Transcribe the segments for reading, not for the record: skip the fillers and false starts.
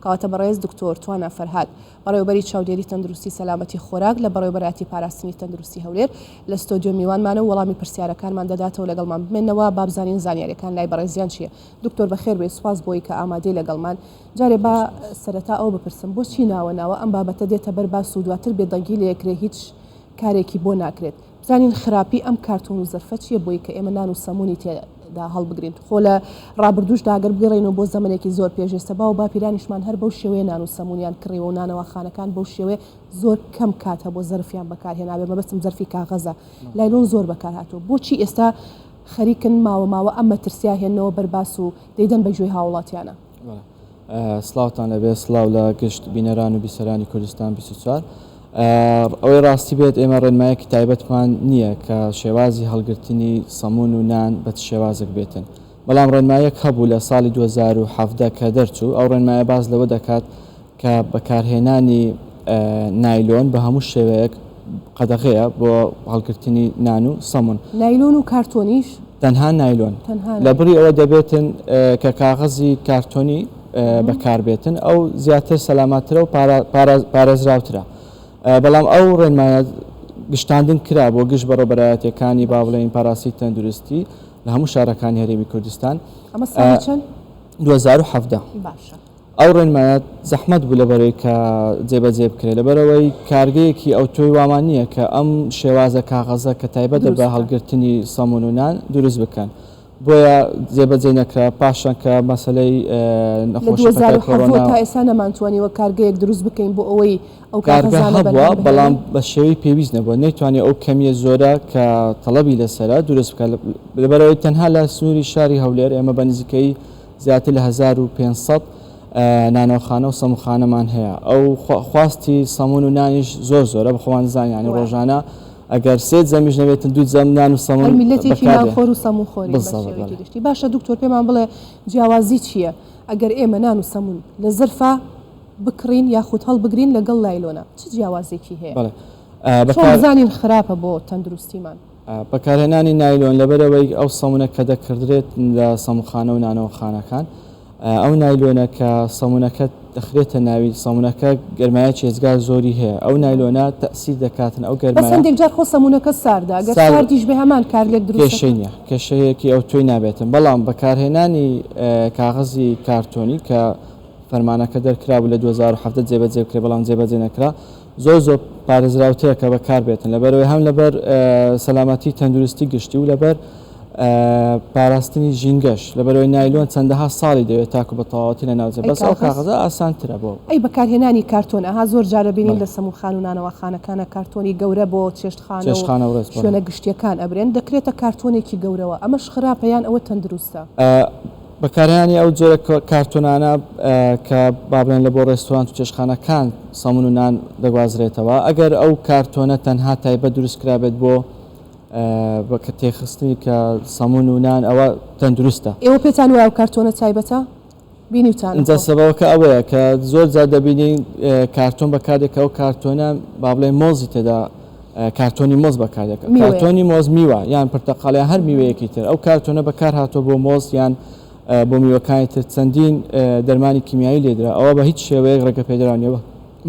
کەواتە بەڕێز دکتۆر توانا فەرهاد بەڕێوەبەری چاودێری تەندروستی سەلامەتی خۆراک لە بەڕێوەبەرایەتی پاراستنی تەندروستی هەولێر لە ستۆدیۆ میوانمانە و وەڵامی پرسیارەکانمان دەداتەوە لەگەڵمان بمێنەوە با بزانین زانیاریەکان لای بەڕێزیان چیە دکتۆر بەخێر بێی سوپاس بۆی کە ئامادەی لەگەڵمان جارێ با سەرەتا ئەوە بپرسم بۆچی ناوە ناوە ئەم بابەتە دێتە بەر باس و دواتر بێدەنگی لێکرێ هیچ کارێکی بۆ ناکرێت بزانین خراپی ئەم کارتۆن و زەرفە چیە بۆی کە ئێمە نان و سەمونی تێدا هەڵبگرین خۆ لە ڕابردووشدا گەر بگەڕێینەوە بۆ زەمەنێکی زۆر پێش ئێستا باو باپیرانیشمان هەر بەو شێوەیە نان و سەمونیان کڕیوە و نانەواخانەکان بەو شێوەیە زۆر کەم کات هەبووە زەرفیان بەکار هێنابێ مەبەستم زەرفی کاغەزە لایلۆن زۆر بەکار هاتووە بۆچی ئێستا خەریکن ماوە ماوە ئەم مەترسیا هێننەوە بەر باس و دەیدەن بە گوێی هاوڵاتیانە؟ سڵاوتان لەبێ سڵاو لە گشت بینەران و بیسەرانی کوردستان 24. ئەوەی ڕاستی بێت ئێمە ڕێنمایەکی تایبەتمان نییە کە شێوازی هەڵگرتنی سەمون و نان بە چ شێوازێک بێتن بەڵام ڕێنمایەک هەبوو لە ساڵی 2017 کە دەرچوو ئەو ڕێنمایە باس لەوە دەکات کە بەکارهێنانی نایلۆن بە هەموو شێوەیەک قەدەغەیە بۆ هەڵگرتنی نان و سەمون. نایلۆن و کارتۆنیش؟ تەنها نایلۆن. تەنها نایلۆن. لەبری ئەوە دەبێتن کە کاغەزی کارتۆنی بەکاربێتن ئەو زیاتر سەلامەترە و پارێزراوترە. بەڵام ئەو ڕێنمایە گشتاندن کرا بۆ گشت بەڕێوەبەرایەتییەکانی با بڵێین پاراستنی تەندروستی لە هەموو شارەکانی هەرێمی کوردستان. ئەمە ساڵی چەند؟ 2017. باشە. ئەو ڕێنمایە زەحمەت بوو لەبەرەوەی کە جێبەجێ بکرێت، لەبەرئەوەی کارگەیەکی ئەوتۆی وامان نییە کە ئەم شێوازە کاغەزە کە تایبەتە بە هەڵگرتنی سەمون و نان دروست بکەن، بۆیە جێبەجێ نەکرا، پاشان کە مەسەلەی لە نەخۆشی پەتای 2017 کۆرۆنا. تا ئێستا نەمانتوانیوە کارگەیەک دروست بکەین بۆ ئەوەی ئەو کارگە کاغەزانە هەبووە بەرهەم بهێنن؟ بەڵام بە شێوەی پێویست نەبووە، نەیتوانیوە ئەو کەمییە زۆرە کە تەڵەبی لەسەرە دروست بکات، لەبەرئەوەی تەنها لە سنووری شاری هەولێر ئێمە بە نزیکەیی زیاتر لە 1500 نانەوەخانە و سەمونخانەمان هەیە ئەو خواستی سەمون و نانیش زۆر زۆرە بەخۆمان دەزانین یانی ڕۆژانە ئەگەر سێ جەمیش نەبێتن دوو جەم نان و سەمون هەر میللەتێکی بەکاردێ نانخۆر و سەمونخۆرین بە بالضبط شێوەیەکی بەڵێ. گشتی باشە دکتۆر پێمان بڵێ جیاوازی چییە ئەگەر ئێمە نان و سەمون لە زەرفا بکڕین یاخود هەڵبگرین لەگەڵ لایلۆنا چ جیاوازێکی هەیە بەڵێ چۆن بەکار بزانین خراپە بۆ تەندروستیمان؟ بەکارهێنانی نایلۆن لەبەرئەوەی ئەو سەمونە کە دەکڕدرێت لە سەمونخانە و نانەوەخانەکان ئەو نایلۆنە کە سەمونەکە دەخرێتە ناوی سەمونەکە گەرمایەکی ئێجگار زۆری هەیە ئەو نایلۆنە تەئسیر دەکاتن ئەو بەس گەرمایە هەندێک جار خۆ سەمونەکە ساردە ئەگەر سارد ساردیش بێ هەمان کارلێک دروست کێشەی دەکات. نیە کێشەیەکی ئەوتۆی نابێتن بەڵام بەکارهێنانی کاغەزی کارتۆنی کە فەرمانەکە دەرکرابوو لە 2017 جێبەجێ بکرێت بەڵام جێبەجێ نەکرا زۆر زۆر پارێزراوترە کە بەکاربێتن لەبەرئەوەی هەم لەبەر سەلامەتی تەندروستی گشتی و لەبەر پاراستنی ژینگەش لەبەرئەوەی نایلۆن چەندەها ساڵی دەوێت تاکو بە تەواوەتی لەناوچێت ئەی بەس ئەو کاغەز؟ کاغەزە ئاسانترە بۆ ئەی بەکارهێنانی کارتۆن ئەها زۆر جار ئەبینین بەڵێ. لە سەمونخان و نانەواخانەکانا کارتۆنی گەورە بۆ چێشتخانە و چێشتخانە و ڕێز بەڵێ. شوێنە گشتیەکان ئەبرێن دەکرێتە کارتۆنێکی گەورەوە ئەمەش خراپە یان ئەوە تەندروستە؟ بەکارهێنانی ئەو جۆرە کارتۆنانە کە با بڵێن لە بۆ ڕێستورانت و چێشتخانەکان سەمون و نان دەگوازرێتەوە، ئەگەر ئەو کارتۆنە تەنها تایبەت دروست کرابێت بۆ بە تێخستنی کە سەمون و نان ئەوە تەندروستە. ئێوە پێتان وایە ئەو کارتۆنە تایبەتە؟ بینیوتانە ئینجا خۆ؟ سەبەبەکە ئەوەیە کە زۆر جار دەبینین کارتۆن بەکاردێت کە ئەو کارتۆنە با بڵێین مۆزی تێدا کارتۆنی مۆز بەکاردێت میوەیە. کارتۆنی مۆز میوە یان پرتەقاڵ یان هەر میوەیەکی تر ئەو کارتۆنە بەکارهاتووە بۆ مۆز یان بۆ میوەکانی تر چەندین دەرمانی کیمیایی لێدرا ئەوە بە هیچ شێوەیەک ڕێگەپێدراو نییە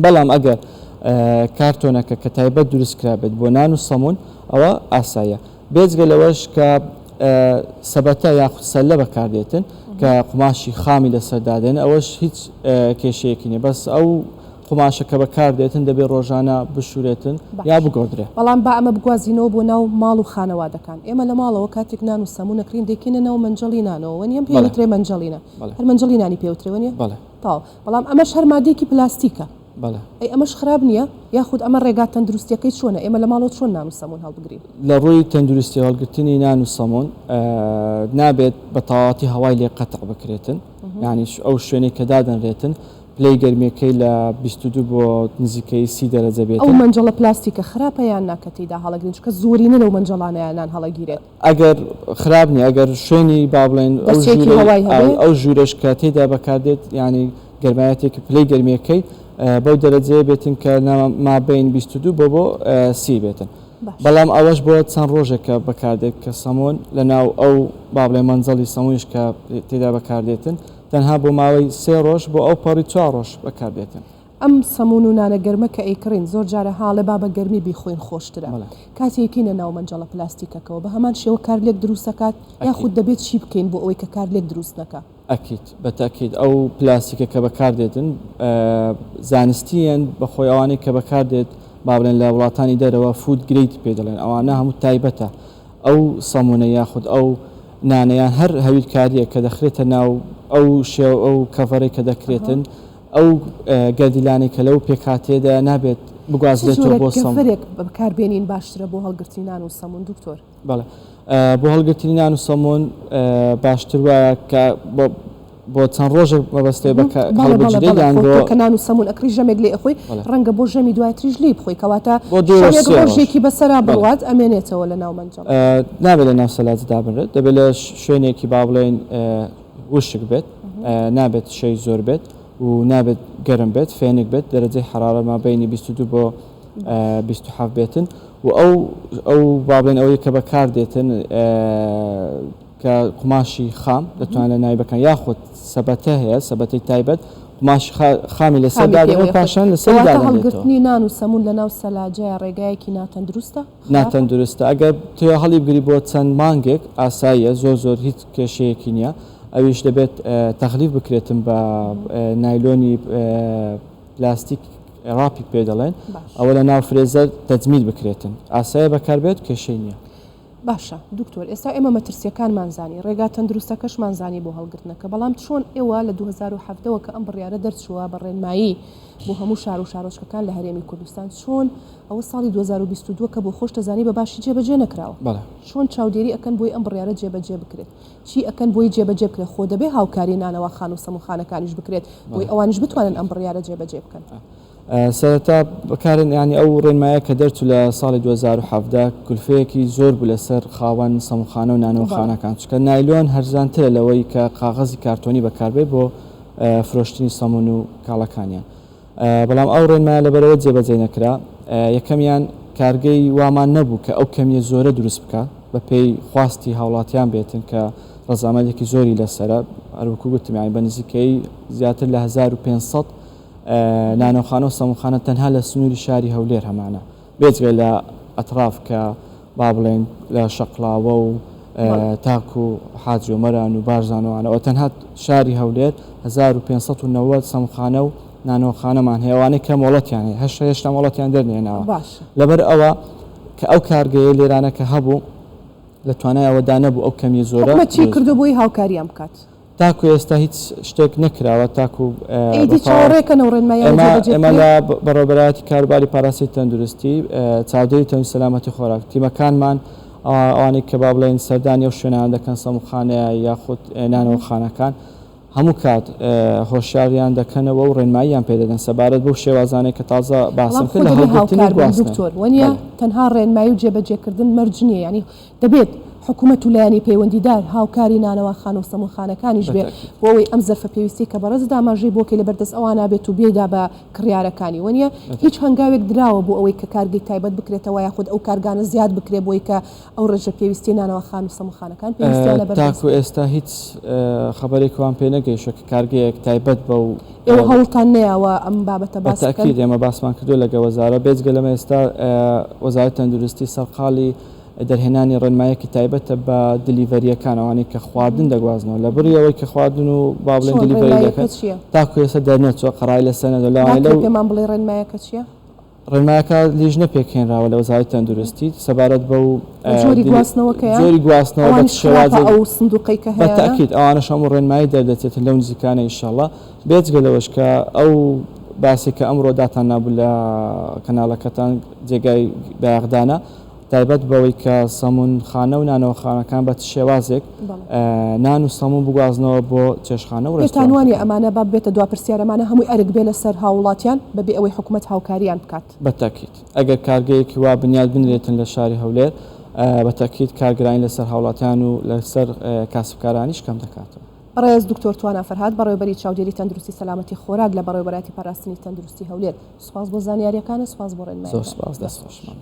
بەڵام ئەگەر کارتۆنەکە کە تایبەت دروست کرابێت بۆ نان و سەمون ئەوە ئاساییە بێجگە لەوەش کە سەبەتە یاخود سەلە بەکاردێتن کە قوماشی خامی لەسەر دادێن ئەوەش هیچ کێشەیەکی نییە بەس ئەو قوماشە کە بەکاردێتن دەبێت ڕۆژانە بشورێتن یا باشە بگۆڕدرێ. بەڵام با ئەمە بگوازینەوە بۆ ناو ماڵ و خانەوادەکان ئێمە لە ماڵەوە کاتێک نان و سەمون ئەکڕین دەیکەینە ناو مەنجەڵی نانەوە وەنیە پێی بەڵێ. وترێ مەنجەڵینە بەڵێ. هەر مەنجەڵی نانی پێ وترێ وەنیە بەڵێ. تەواو بەڵام ئەمەش هەر مادەیەکی پلاستیکە بەڵێ. ئەی ئەمەش خراپ نیە یاخود ئەمە ڕێگا تەندروستیەکەی چۆنە ئێمە لە ماڵەوە چۆن نان و سەمون هەڵبگرین؟ لە ڕووی تەندروستی هەڵگرتنی نان و سەمون نابێت بە تەواوەتی هەوای لێ قەتع بکرێتن یانی ئەو شوێنەی کە دادەنرێتن پلەی گەرمیەکەی لە 22 بۆ نزیکەی 30 دەرەجە ئەو بێتن. مەنجەڵە پلاستیکە خراپە یان نا کە تێیدا هەڵەگرین چونکە زۆرینە لەو مەنجەڵانەیە نان هەڵەگیرێت. ئەگەر خراپ نیە ئەگەر شوێنی با بڵێن ئەو دەرچەیەکی ژوورەی هەوای هەبێ. ئەو ژوورەش کە تێیدا بەکاردێت یانی گەرمایەتێکی پلەی گەرمیەکەی بەو دەرەجەیە بێتن کە مابەین 22 بۆ بۆ 30 بێتن باشە. بەڵام ئەوەش بۆ چەند ڕۆژێک کە بەکاردێت کە سەمۆن لە ناو ئەو با بڵێن مەنجەڵی سەمونیش کە تێدا بەکاردێتن. تەنها بۆ ماوەی سێ ڕۆژ بۆ ئەو پەڕی چوار ڕۆژ بەکار بێتن. ئەم سەموون و نانە گەرمە کە ئەیکڕین زۆر جارە هاڵێ با بە گەرمی بیخۆین خۆشترە کاتێ یکەینە ناو مەنجەڵە پلاستیکەکەوە بە هەمان شێوە کارلێک دروست ئەکات یاخود دەبێت چی بکەین بۆ ئەوەی کە کارلێک دروست نەکا؟ ئەکید بە تەئکید ئەو پلاستیکە کە بەکار دێتن زانستیەن بە خۆی ئەوانەی کە بەکار دێت با بڵێن لە وڵاتانی دەرەوە food grade پێ دەڵێن ئەوانە هەموو تایبەتە ئەو سەمونە یاخود ئەو نانە یان هەر هەویرکاریە کە دەخرێتە ناو ئەو شێو ئەو cover ەی کە دەکرێتن ئەو گەردیلانەی کە لەو پێکهاتەیەدایە نابێت چ بگوازرێتەوە جۆرە بۆ سەم. cover ێک بەکار بێنین باشترە بۆ هەڵگرتنی نان و سەمون دکتۆر؟ بەڵێ بۆ هەڵگرتنی نان و سەمون باشتر وایە کە بۆ بۆ چەند ڕۆژێک مەبەستێ بە بەڵێ بەڵێ هەڵبگیرێت بەڵێ یان خۆ بۆ تۆ کە نان و سەمون ئەکڕی ژەمێک لێ ئەخۆی بەڵێ ڕەنگە بۆ ژەمی دواتریش لێی بخۆی کەواتە بۆ دوو ڕۆژ شەوێک سێ ڕۆژ ڕۆژێکی بەسەرا بەڵێ بڕوات ئەمێنێتەوە لە ناو مەنجەڵەکە. نابێت لە ناو سەلاجە دابنرێت دەبێت لە شوێنێکی با بڵێین وشک بێت نابێت شێی زۆر بێت و نابێت گەرم بێت فێنک بێت دەرەجەی حەرارە مابەینی 22 بۆ 27 بێتن و ئەو ئەو با بڵێن ئەوەی کە بەکار دێتن کە قوماشی خام دەتوانن لە ناوی بەکەن یاخود سەبەتە هەیە سەبەتەی تایبەت قوماشی خامی لەسەر خامی دادەنێت پێوەیە خۆی پاشان لەسەری کەواتە دادەنرێتەوە. هەڵگرتنی نان و سەموون لەناو سەلاجەیە ڕێگایەکی ناتەندروستە؟ خراپە؟ ناتەندروستە ئەگەر تۆ هەڵیبگری بۆ چەند مانگێک ئاساییە زۆر زۆر هیچ کێشەیەکی نییە ئەویش دەبێت تەغلیف بکرێتن بە نایلۆنی پلاستیک wrap ی پێ دەڵێن ئەوە لە ناو freezer تەجمید بکرێتن ئاسایە بەکاربێت کێشەی نییە. باشە دکتۆر ئێستا ئێمە مەترسیەکانمان زانی ڕێگا تەندروستەکەشمان زانی بۆ هەڵگرتنەکە بەڵام چۆن ئێوە لە 2017 وە کە ئەم بڕیارە دەرچووە بە ڕێنمایی بۆ هەموو شار و شارۆچکەکان لە هەرێمی کوردستان چۆن ئەوە ساڵی 2022 کە بۆ خۆشت ئەزانی بە باشی جێبەجێ نەکراوە چۆن چاودێری ئەکەن بۆی ئەم بڕیارە جێبەجێ بکرێت چی ئەکەن بۆی جێبەجێ بکرێت خۆ دەبێ هاوکاری نانەواخان و سەمونخانەکانیش بکرێت بۆی ئەوانیش بتوانن ئەم بڕیارە جێبەجێ بکەن. سەرەتا بەکارن یانی ئەو ڕێنمایە کە دەرچوو لە ساڵی 2017 کولفەیەکی زۆر بوو لەسەر خاوەن سەمونخانە و نانەوەخانەکان چونکە نایلۆن هەرزانترە لەوەی کە قاغەزی کارتۆنی بەکاربێت بۆ فرۆشتنی سەمون و کاڵاکانیان بەڵام ئەو ڕێنمایە لەبەرئەوە جێبەجێ نەکرا یەکەمیان کارگەی وامان نەبوو کە ئەو کەمیە زۆرە دروست بکات بەپێی خواستی هاوڵاتیان بێتن کە ڕەزامەندێکی زۆری لەسەرە هەروەکو گوتم یانی بە نزیکەیی زیاتر لە 1500 نانەوخانە و سەمونخانە تەنها لە سنووری شاری هەولێر هەمانە بێجگە لە ئەتراف کە با بڵێین لە شەقڵاوە و تاکو حاجی ئۆمەران و بارزان و ئەوانە تەنها شاری هەولێر 1590 سەمونخانە و نانەوەخانەمان هەیە ئەوانەی کە مۆڵەتیان هەیە هەشتا هێشتا مۆڵەتیان دەرنێناوە لەبەر ئەوە کە ئەو کارگەیە لێرانە کە هەبوو لە توانای ئەوەدا نەبوو ئەو کەمیە زۆرە حکومەت چی کردووە بۆی هاوکاریان بکات؟ تاکو ئێستا هیچ شتێک نەکراوە تاکو ئیدی چاوەڕێکەن ئەو ڕێنماییانە جێبەجێ ئێمە لە بەڕێوەبەرایەتی کاروباری پاراستنی تەندروستی چاودێری تەندروستی سەلامەتی خۆراک تیمەکانمان ئەوانەی کە با بڵێن سەردانی ئەو شوێنانە دەکەن سەموخانەیە یاخود نانەوەخانەکان هەموو کات هۆشیاریان دەکەنەوە و ڕێنماییان پێدەدەن سەبارەت بەو شێوازانەی کە تازە باسم بەڵام خۆ کرد لە دەبێ هەڵگرتنی هاوکار بن گواستنەوە. دکتۆر وەنیە بەڵێ. تەنها ڕێنمایی و جێبەجێکردن مەرج نییە یانی دەبێت حکومەت و لایەنی پەیوەندیدار هاوکاری نانەواخانە و سەمونخانەکانیش بێ بەتەئکید. بۆ ئەوەی ئەم زەرفە پێویستەی کە بەڕێزت ئاماژەی بۆ کەی لەبەردەست ئەوانا بێت و بیدا بە کڕیارەکانی وەنیە هیچ بەتەئکید. هەنگاوێک دراوە بۆ ئەوەی کە کارگەی تایبەت بکرێتەوە یاخود ئەو کارگانە زیاد بکرێ بۆی کە ئەو ڕێژە پێویستیەی نانەواخان و سەمونخانەکان پێویستیان لەبەردەست تاکو بێت؟ ئێستا هیچ خەبەرێک وام پێ نەگەیشتوە کە کارگەیەک تایبەت بەو ئێوە هەوڵتان نەیاوە ئەم بابەتە بە باس بکەن؟ تەئکید ئێمە باسمان کردوە لەگە وەزارە بێجگە لەمە ئێستا وەزارەتی تەندروستی سەرقاڵی دەرهێنانی ڕێنمایەکی تایبەتە بە delivery یەکان ئەوانەی کە خواردن دەگوازنەوە لە بڕی ئەوەی کە خواردن و با بڵێن چۆن delivery ڕێنمایەکە دەکەن چییە؟ تاکو ئێستا دەرنەچووە قەرای لەسەر نەدەوە لەوانەیە ناکرێ لەو پێمان بڵێی ڕێنمایەکە چییە؟ ڕێنمایەکە لیژنە پێکهێنراوە لە وەزارەتی تەندروستی سەبارەت بەو بە جۆری گواستنەوەکەیان؟ جۆری گواستنەوە بە ئەوانیش خراپە شێوازێک ئەو سندوقەی کە بە هەیانە؟ تەئکید ئەوانەش هەموو ڕێنمایی دەردەچێتن لەو نزیکانە ئیشەڵا بێجگە لەوەش کە ئەو باسێک کە ئەمڕۆ داتان نابوو لە کەناڵەکەتان جێگای بایەخدانە تایبەت بەوەی کە سەموون خانە و نانەوەخانەکان بە چ شێوازێک نان و سەموون بگوازنەوە بۆ چێشتخانە و پێتان وانیە ڕێستۆرانتەکان. ئەمانە با ببێتە دوا پرسیار ئەمانە هەمووی ئەرک بێ لەسەر هاووڵاتیان بەبێ ئەوەی حکومەت هاوکاریان بکات؟ بە تەئکید. ئەگەر کارگەیەکی وا بنیات بنرێتن لە شاری هەولێر بە تەئکید کارگرانی لەسەر هاوڵاتیان و لەسەر کاسبکارانیش کەم دەکاتەوە. بەڕێز دکتۆر توانا فەرهاد بەڕێوەبەری چاودێری تەندروستی سەلامەتی خۆراک لە بەڕێوەبەرایەتی پاراستنی تەندروستی هەولێر سوپاس بۆ زانیاریەکانت سوپاس بۆ زۆر ڕێنمایەکانت سوپاس دەست دەست خۆش. خۆش مەمنون.